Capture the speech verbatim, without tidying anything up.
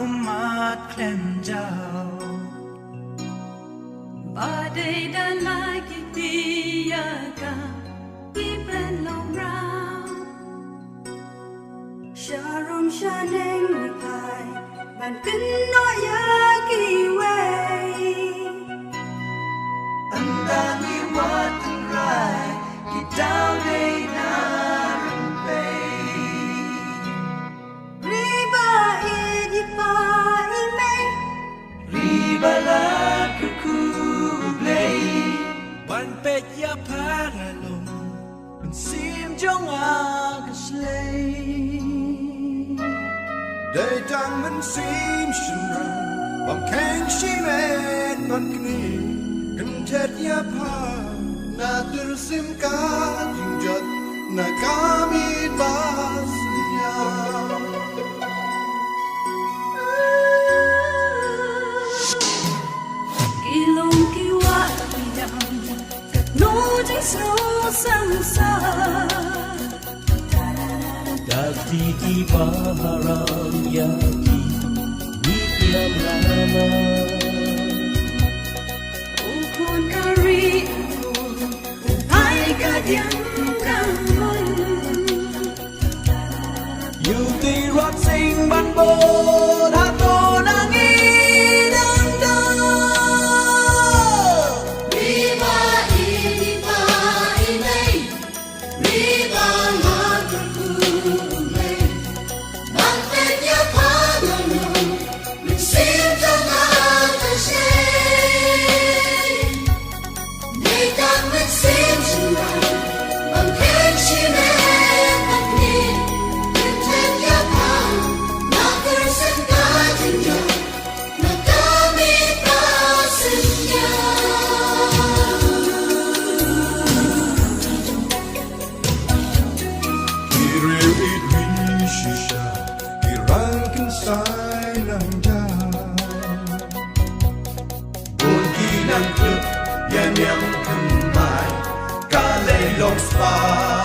Ummat khlem jaw. Ba dei da la ki tiya ka ki pen long raw. Sharum shaneng ni kai ban kynnoh ïa kiwei. Ynda ngi wad tynrai ki daw dei na rympei. Riba i di pa i mei. Riba la kyrkhu U Blei. Ban peit ïa pha nga long mynsiem jong nga ka shlei. Dei tang mynsiem shynrang bym kheiñ shimet ban knieh. Kynthet ïa pha na tyrsim ka jingjot na ka miet ba sniang. Ki long ki wah ki dang katno jingsngew samsar. Da ki ki ba haram ïa ki, ngi ïam lama. U khun ka ri, u khun, u pai ka diang ka mon. Ïu ti ruat sing ban bud hato na ngi dang dang. Riba i, riba i mei. Riba nga kyrkhu U Blei. Ban peit ïa pha nga long mynsiem jong nga ka shlei. Dei tang mynsiem shynrang bym kheiñ shimet ban knieh. Kynthet ïa pha na tyrsim ka jingjot. Bun ki nang tip ïa niam kynmaw ka lei long spah.